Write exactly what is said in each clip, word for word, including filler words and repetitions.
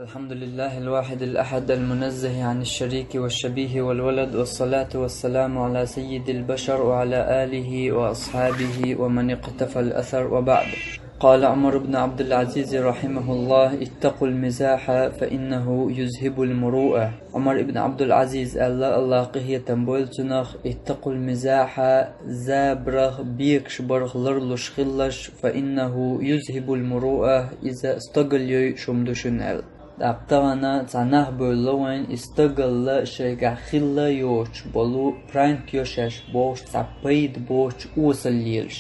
الحمد لله الواحد الأحد المنزه عن الشريك والشبيه والولد، والصلاة والسلام على سيد البشر وعلى آله وأصحابه ومن اقتفى الأثر، وبعد. قال عمر بن عبد العزيز رحمه الله: اتقوا المزاح فإنه يذهب المروءة. Умар ибн Абдул-Азиз аьлла, Аллах къахетам бойла цунах: اتقوا المزاح, забарах, бекаш барах ларлуш хилалаш, فإنه يذهب المروءة, иза стагал йой, шума ду шун, аьлла. ТӀаккха тахана цхьа нах бевлла вайна, и стагалла шайгахь хилла йоцуш болу, пранк йо шаьш бохуш, цхьа пайда боцуш осал лелаш.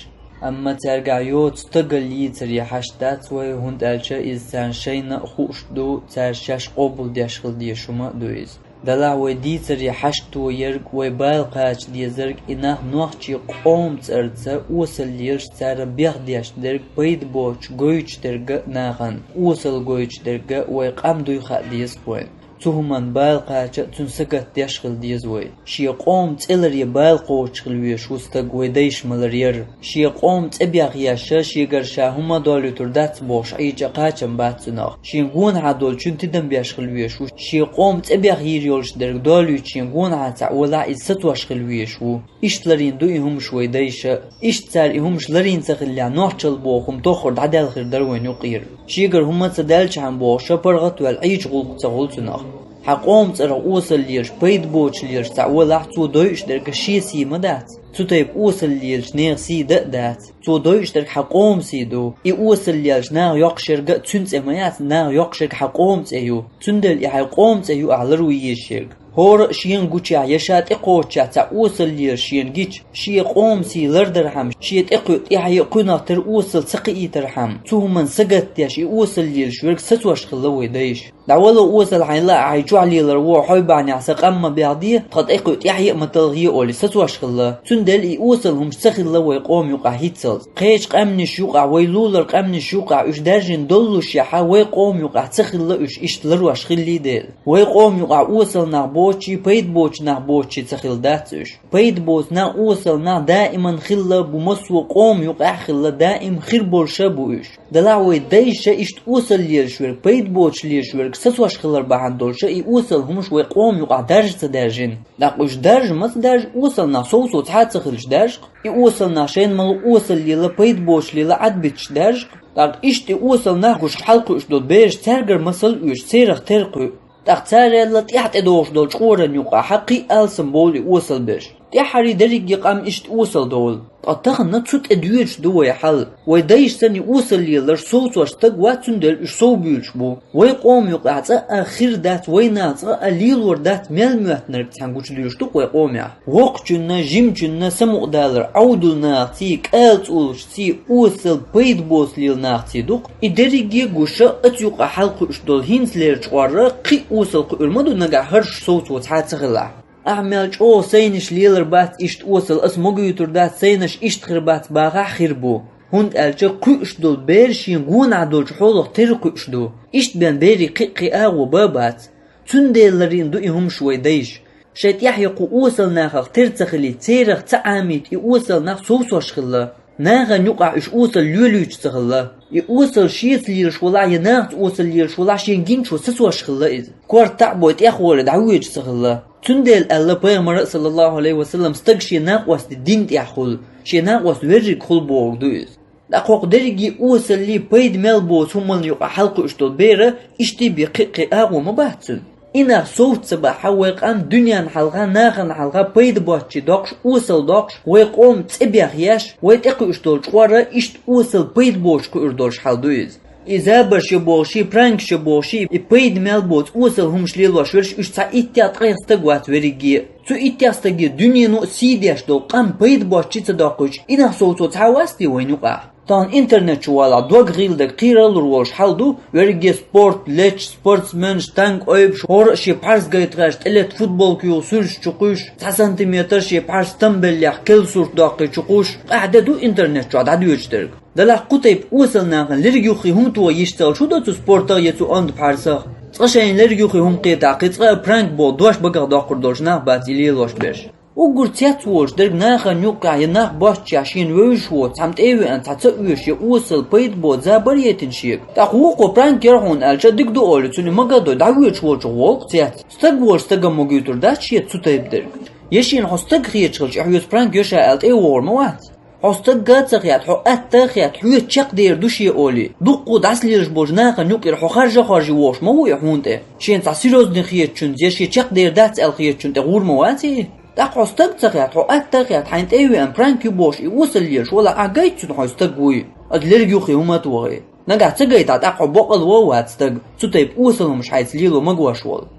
Амма цаьргахь йоцу стагал йийцаре хьашт дац вай, хӀунда аьлча иза царна шайна а хууш ду, цара шаьш къобалдеш хила дезаш хӀума а ду иза. Делахь вай дийцаре хьашт до ерг, вай бала кхача дезарг, и нах нохчий къоман цӀарца осал лелаш, цара бехдеш дерг, пайда боцуш гойтуш дерг а нахана, осал гойтуш дерг а, вай къам дуй хаа деза-кх вайна. Цу хӀуманна бала кхача а, цуьнан сагатдеш хила деза вай. Шен къоман цӀе ларе бала кхочуш хила везаш ву стаг, вай дайша ма-ларъяра. Шен къоман цӀе бехъеш, шегара ша хӀума а долуьйтур дац бохуш, Ӏийча а кхачам бац цунах. Шен гонахьа долчун тидам беш хила везаш ву. Шен къоман цӀе бехъйийр йолуш дерг долуьйту шен гонахьа цхьаъ валахь, иза сацош хила везаш ву. Иштта ларийна ду и хӀумаш вай дайша. Иштта цара и хӀумаш ларийна ца хиллехь, нохчалла боху хӀума тоххара дӀадаьлла хир дара вайна юкъера. Шегара хӀума ца даьллачхьана бохуш, паргӀат а ваьлла, Ӏийча гӀуллакх ца хуьлу цунах. Хьан къоман цӀарах осал лелаш, пайда боцуш лелаш цхьаъ валахь, цо дойуш дерг шен сий ма дац. Цу тайпа осал лелаш нехан сий дан а дац. Цо дойуш дерг хьан къоман сий ду. И осал лелаш наха йоккхуш ерг а цуьнан цӀе ма яц, наха йоккхуш ерг хьан къоман цӀе ю. Цундела и хьайн къоман цӀе юкъахь ларван езаш ерг. ХӀора а шена гучехь я ша тӀекхоччехь цхьаъ осал лелаш шена гича, шен къоман сий лардархьама, шен тӀекхуьу тӀаьхье а кхунах тера осал ца кхиийтархьама, цу хӀуманна сагатдеш и осал лелаш верг сацош хилла вай дайша. ДӀавала осал хьайна лаахь, хьайн чохь лелар вон хьой бахьанехь сан къам ма бехде, тхан тӀекхуьу тӀаьхье а ма талхае олий сацош хилла. Цундела и осал хӀумаш ца хилла вай къоман юкъахь хӀинццалц. Кхечу къаьмнаш юкъахь, вай лулара къаьмнаш юкъахь уьш даьржина доллушехь, вай къоман юкъахь ца хилла уьш иштта ларош хиллий дела. Вай къоман юкъахь осал нах боцчий, пайда боцу нах боцчий ца хилла дац уьш. Пайда боцу нах, осал нах даиман хилла бу, массо а къоман юкъахь а хилла, даим хир болуш а бу уьш. Делахь вай дайша иштта осал лелаш верг, пайда боцуш лелаш верг сацош хилар бахьана долуша и осал хӀумаш вай къоман юкъахь даржа ца даьржина. ТӀаккха уьш даржа ма ца даьржа, осал нах сов-сов цхьа а ца хилча даржа-кх. И осал нах шайна ма-луъу осал лела, пайда боцуш лела Ӏадбиташ даржа-кх. ТӀаккха иштта и осал нах гуш хьалакхуьуш долу бераш цаьргара масал оьшу, церах тера кхуьу. ТӀаккха царел а тӀаьхьа тӀедогӀуш долчу къоран юкъахь кхин а алсам бовлу и осал берш. ТӀаьххьарий дерриге къам иштта осал довла. Ткъа тахана цу тӀе доьдуш ду вай хьал. Вай дайша санна и осал леларш совцош стаг вац, цундела уьш сов буьйлуш бу. Вай къоман юкъахь цкъа а хир дац, вайнах цкъа а лелор дац мел моьттинарг цхьаьна гучудуьйлуш ду-кх вай къомехь. Воккхачунна, жимачунна самукъадалар, Ӏовдал нахаций, кӀалцӀулаш ций, осал пайда боцу лела нахаций ду-кх. И дерриге а гуша, оцу юкъа хьалакхуьуш долу хӀинцалерчу къорра кхин а осал кхуьур ма ду нагахь хӀорш совцо цхьа а ца хилахь. Ахьа мел чӀогӀа сайнаш лелар бац иштта осал, ас ма гуьйтур дац, сайнаш иштта хир бац бахахь а хир бу. ХӀунда аьлча кхуьуш долу бер шен гонахь долчу хьолах тера кхуьуш ду. Иштта бен берийн кхин а кхин агӀо бан а бац. Цундела ларийна ду и хӀумаш вай дайша. Шайн тӀаьхье кху осал нахах тера ца хилийта, церах ца Ӏамийта и осал нах совцош хилла. Нахана юкъахь уьш осал лелуьйтуш ца хилла. И осал шеца лелаш валахь я нахаца осал лелаш валахь, шен гиначо сацош хилла иза. Корта а бой тӀехволий дӀавоьдуш ца хилла. Цундела аьлла Пайхамара, саллаллаху Ӏалайхи ва саллам, стаг шен накъостий дин тӀехь хуьлу, шен накъост верриг хуьлу бохург ду иза. ТӀаккха хӀокху дерриге осаллий, пайда мел боцу хӀуманна юкъа хьалакхуьуш долу бер а иштта бен кхин а кхин агӀо ма бац цуьнан. И нах совца ца бахь, вай къам дуьненна хьалха, нахана хьалха пайда боцчий доккхуш, осал доккхуш, вай къоман цӀе бехъеш, вай тӀекхуьуш долчу къорра иштта осал пайда боцуш кхуьур долуш хьал ду иза. И забарш я бохуш, и пранкаш я бохуш, и пайда мел боцу осал хӀумаш лелош верш, уьш цхьа иттех ткъех стаг вац верриге а. Цу иттех стаге дуьнено а сий деш долу къам пайда боцчий ца доккхуьйтуш, и нах совцо цхьа а вац те вайна юкъахь? Тахана интернет чу валахь, дог гӀийладаг кхийралур волуш хьал ду, верриге спорт лечу, спортсменаш танк ойбуш, хӀора а шен пхьарс гайтахаьрча тӀелетта футболка юха суьрташ чу кхуьйсуш, цхьа сантиметр шен пхьарс стамбеллех келла сурт доккхий чу кхуьйсуш, къаьхьа де ду интернет чохь дӀадоьдуш дерг. Делахь кху тайпа осал нахана лерг юххе хӀума тоха йиш ца хилча, хӀун до цу спортах я цу онда пхьарсах? Цкъа шайна лерг юххе хӀума кхетахь, кхин цкъа а пранк боху дош багах доккхур долуш нах бац и лелош берш. Уггар цец волуш дерг нахана юккъехь я нах боцчехь шена вевзаш воцу цхьамма тӀе а веана, цхьа ца оьшуш я осал пайда боцу забар а йитина шега. ТӀаккха вукхо пранк яра хьуна аьлча, дика ду олий, цунна магадо дӀавоьдуш волчух волу-кх цец. Стаг волчу стагана ма гойтур дац шеца цу тайпа дерг. Я шена хьо стаг хеташ хилча, и хьоьца пранк йо ша аьлла, тӀе а вогӀур ма вац. Хьо стаг а ца хетта, хьо атта а хетта, хьоьца чекхдер ду шен олий, дуккха а дӀасалелаш болчу нахана юкъара хьо харжа а хоржий вогӀуш ма ву и хьуна тӀе. Шена цхьа серьёзный хетачуьнца я шен чекхдер дац аьлла хетачунна тӀе гӀур ма вац и? ТӀаккха хьо стаг а ца хетта, хьо атта а хетта, хьайна тӀе а веана, пранк ю бохуш и осал лелаш валахь, ахь гайта цунна хьо стаг вуй? Аса лерг юххе хӀума а тохий. Нагахь ца гайта, тӀаккха хьо бакъ а вац стаг, цу тайпа осал хӀумаш хьайца лело магош волу.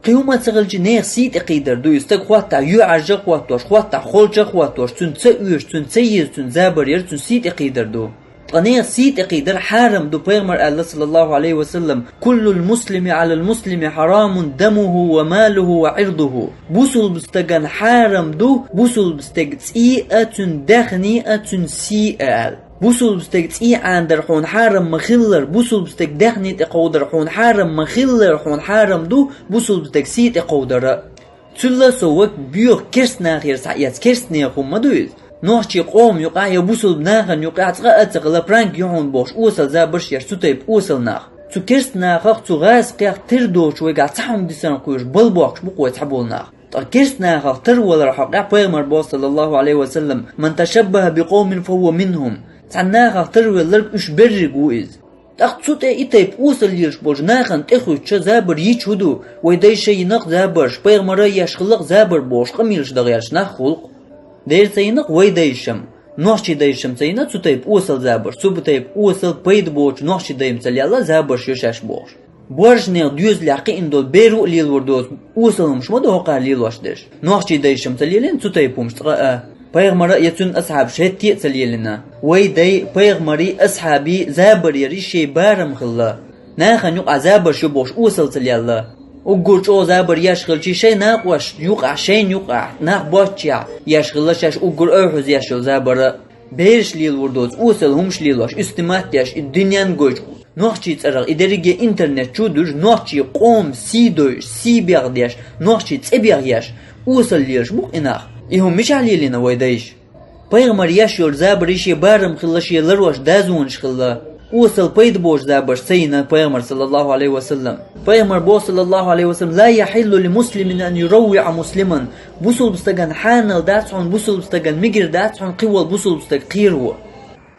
Кхин хӀума ца хилча, нехан сий тӀе кхийдар ду и стаг, хоттахь юьхьӀаьржа а хоттош, хоттахь холча а хоттош, цуьнца ца оьшуш, цуьнца ца еза, цуьнан забар яр цуьнан сий тӀе кхийдар ду. Ткъа нехан сий тӀе кхийдар хьарам ду, пайхамар аьлла, саллаллаху Ӏалайхи ва саллам: «Куллул муслими Ӏалал муслими хьарамун дамуху ва малуху ва Ӏирдуху». Бусулба стагана хьарам ду бусулба стеган цӀий а, цуьнан даьхний а, цуьнан сий а аьлла. Бусулба стеган цӀий Ӏанадар хьуна хьарам ма-хиллара, бусулба стеган даьхний тӀе кховдар хьуна хьарам ма-хиллара, хьуна хьарам ду бусулба стеган сий тӀе кховдар а. Цул а сов, вай боьха керста нахера схьаэцна керста нехан хӀума ма ду иза. Нохчийн къоман юкъахь я бусулба нахана юкъахь цкъа а ца хилла, пранк ю хьуна бохуш, осал забарш еш цу тайпа осал нах. Цу керста нахах, цу гӀазкхех тера доцуш вайгахь цхьа хӀума дисарна кхоьруш бала бохкуш бу-кх вай цхьаболу нах. Ткъа керста нахах тера валар хьокъехь пайхамар боху, саллаллаху Ӏалайхи ва саллам: «Ман ташаббаха би къовмин фа хӀува минхум». Цхьана нахах тера велларг уьш берриг ву иза. ТӀаккха цу тӀе и тайпа осал лелаш болчу нахана тӀехуьттуш забар йича хӀун ду? Вай дайша йина-кх забарш, пайхамара еш хилла-кх забар бохуш, къамелаш дан гӀерташ нах хуьлу-кх. Дера ца йина-кх вай дайшам, нохчийн дайшам ца йина цу тайпа осал забарш, цу тайпа осал пайда боцу нохчийн дайшам ца лелла забарш ю шаьш бохуш. Боьршанех доьзалехь кхиъна долу бер а лелор доцу осал хӀумаш ма ду хӀокхара лелош дерш. Нохчийн дайшам ца лелийна цу тайпа хӀумаш цкъа а. Пайхамара а я цуьнан асхьабаша хӀетте а ца лелийна. Вай дай, пайхамарий, асхьабий забар ярий шайн барам хилла. Нахана юкъахь забарш ю бохуш осал ца лелла. Уггар чӀогӀа забар еш хилчий, шайн накъошна юкъахь, шайна юкъахь, нах боцчехь еш хилла шаьш уггар ойхьаза еш йолу забар а. Бераш лелор доцу осал хӀумаш лелош, уьсту матта еш, и дуьненна гойтуш, нохчийн цӀарах, и дерриге интернет чу а дуьжуш, нохчийн къоман сий дойуш, сий бегӀ деш, нохчийн цӀе бегӀ еш, осал лелаш бу-кх и нах. И хӀума мичахь лелийна вай дайша? Пайхамар еш йолу забарий шен барам хилла, шен ларош дозанаш хилла. Осал пайда боцу забарш ца йина пайхамар, саллаллаху Ӏалайхи ва саллам. Пайхамар боху, саллаллаху Ӏалайхи ва саллам: «Ла яхьиллу ли муслимин ан юраввиъа муслиман». Бусулба стагана хьанал дац хьуна, бусулба стагана мегар дац хьуна кхин волу бусулба стаг кхераван.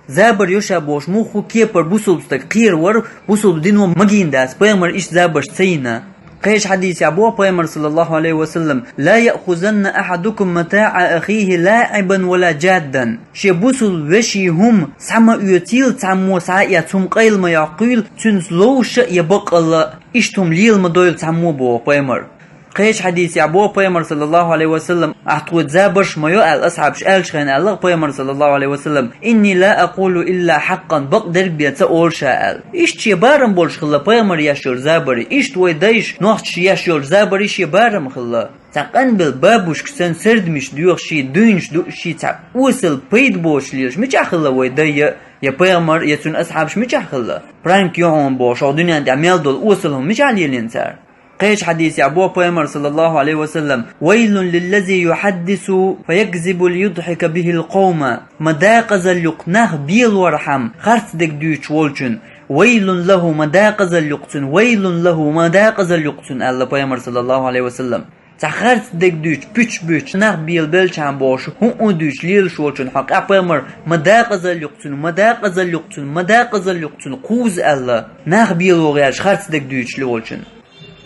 Забар ю ша бохуш муха кепара бусулба стаг кхеравар бусулба дино магийна дац, пайхамар иштта забарш ца йина. Кхечу хьадисехь боху пайхамар, саллаллаху Ӏалайхи ва саллам: «Ла яъхузанна ахьадукум матаъа ахихи лаӀибан ва ла жаддан». Шен бусулба вешин хӀума схьа ма оьцийла цхьаммо, схьа а эцна хӀума къайла ма йоккхийла цуьнца ловш а я баккъалла а. Иштта хӀума лела ма дойла цхьаммо, боху пайхамар. Кхечу хьадисехь боху пайхамар, саллаллаху Ӏалайхи ва саллам: «Ахь тхоьца забарш ма йо», аьлла, асхьабаш аьллачу хенахь аьлла-кх пайхамар, саллаллаху Ӏалайхи ва саллам: «Инни ла акъулу илла хьакъан», бакъдерг бен ца олу ша аьлла. Иштта шен барам болуш хилла пайхамар еш йолу забарий, иштта вай дайша, нохчаша еш йолу забарий шен барам хилла. Цхьа къанбелла бабушка санна сердамаш доьхуш, шен дуйнаш дууш, шен цхьа осал пайда боцуш лелаш мичахь хилла вай дай я, я пайхамар, я цуьнан асхьабаш мичахь хилла? Пранк ю хьуна бохуш, хӀокху дуьнен тӀехь мел долу осал хӀума мичахь лелийна цара? Кхечу хьадисехь боху пайхамар, саллаллаху Ӏалайхи ва саллам: «Вайлун лиллази юхьаддису фаякзибу лиюдхьика бихил къовма». Ма декъазалла ю-кх нах белорхьама харц дерг дуьйцуш волчун. «Вайлун лаху», ма декъазалла ю-кх цунна, «вайлун лаху», ма декъазалла ю-кх цунна, аьлла пайхамар, саллаллаху Ӏалайхи ва саллам. Цхьа харц дерг дуьйцуш, пуьчаш буьйцуш, нах белабелчхьана бохуш, хӀуъа а дуьйцуш лелаш волчун хьокъехь пайхамар: «Ма декъазалла ю-кх цунна, ма декъазалла ю-кх цунна, ма декъазалла ю-кх цунна, кхузза», аьлла, нах бело гӀерташ харц дерг дуьйцуш волчун.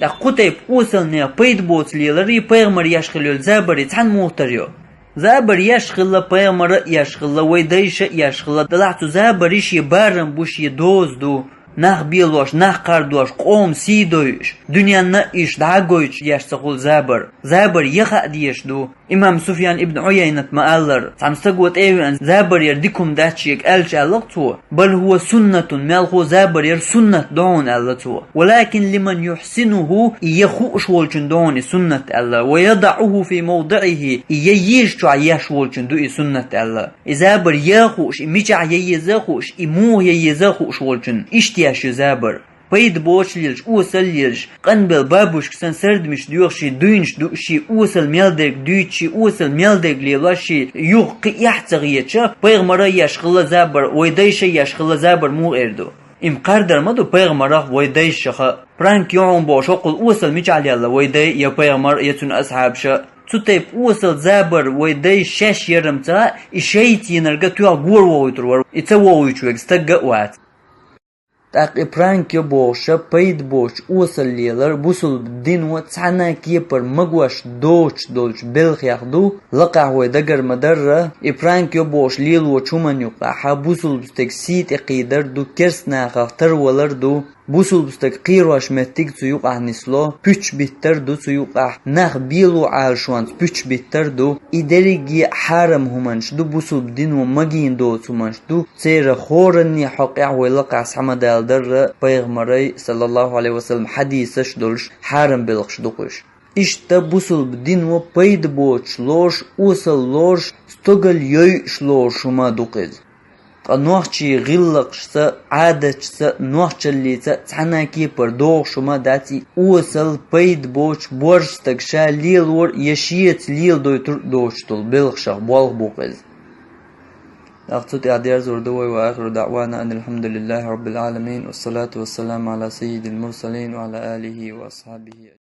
ТӀаккха кху тайпа осалнех пайда боцу леларий, пайхамар еш хилла йолу забарий цхьаьна муха тара ю? Забар еш хилла, пайхамара а еш хилла, вай дайша а еш хилла, делахь цу забарий шен барам бу, шен доза ду. Нах белош, нах кхардош, къоман сий дойуш, дуьненна а иштта дӀа а гойтуш еш ца хуьлу забар. Забар яха а дезаш ду. Имам Суфьян ибн Ӏуяйнат ма-аллара, цхьана стаго тӀе а веана, забар яр дика хӀума дац шега аьлча, аьлла-кх цо: «Бал хӀува суннатун», мелхо забар яр суннат ду хьуна, аьлла цо. «Валакин лиман юхьсинуху», и я хууш волчун ду хьуна и суннат, аьлла. «Ва ядаӀуху фи мавдиӀихи», и я езачохь еш волчун ду и суннат, аьлла. И забар я а хууш, и мичахь я еза а хууш, и муха я еза а хууш волчун иштта еш ю забар. пайда боцуш лелаш, осал лелаш, къанбелла бабушка санна сардамаш доьхуш, дуйнаш дууш, осал мел дерг дуьйцуш, осал мел дерг лелош, юха кхин эхь ца хеташ, пайхамара еш хилла забар, вай дайша еш хилла забар муха эр ду? Им кхардар ма ду пайхамарах, вай дайшаха. Пранк ю хьуна бохуш, хӀоккхул осал мичахь лелла вай дай, я пайхамар, я цуьнан асхьабаша. Цу тайпа осал забар вай дай шаьш ярам ца хаьа, и шайтӀинарга тоьхна гора вохуьйтур вара, и ца вохуьйтуш верг стаг а вац. ТӀаккха и пранк ю бохуша пайда боцуш осал лелар бусулба дино цхьана а кепара магош доцуш долчу белхех ду, лакхахь вай дагар ма-дарра, и пранк ю бохуш лелочу хӀуманна юкъахьа бусулба стеган сий тӀе кхийдар ду, керста нахах тарвалар ду, бусулба стаг кхерош меттиг цу юкъахь нисло, пуьчбиттар ду цу юкъахь, нах бело Ӏалашонца пуьчбиттар ду. И дерриге а хьарам хӀуманаш ду, бусулба дино магийна доцу хӀуманаш ду. Церан хӀоранне хьокъехь вай лакхахь схьа ма даладарра, пайхамарай, саллаллаху Ӏалайхи ва саллам, хьадисаш долуш хьарам белхаш ду-кх уьш. Иштта бусулба дино пайда боцуш лоруш, осал лоруш, стогал йойуш лоруш хӀума ду-кх иза. Ткъа нохчийн гӀиллакхашца, Ӏадаташца, нохчаллица цхьана а кепара догӀуш хӀума дац и осал, пайда боцуш, борша стаг ша лелор я шеца леладойтур доцуш долу белхашах болх бу-кх иза. ТӀаккха цу тӀехь дерзор ду вай: «Ва ахиру даъвана анил хьамдулиллахи раббил Ӏаламин, вассалату вассаламу Ӏала саййидил мурсалин ва Ӏала алихи ва асхьабихи».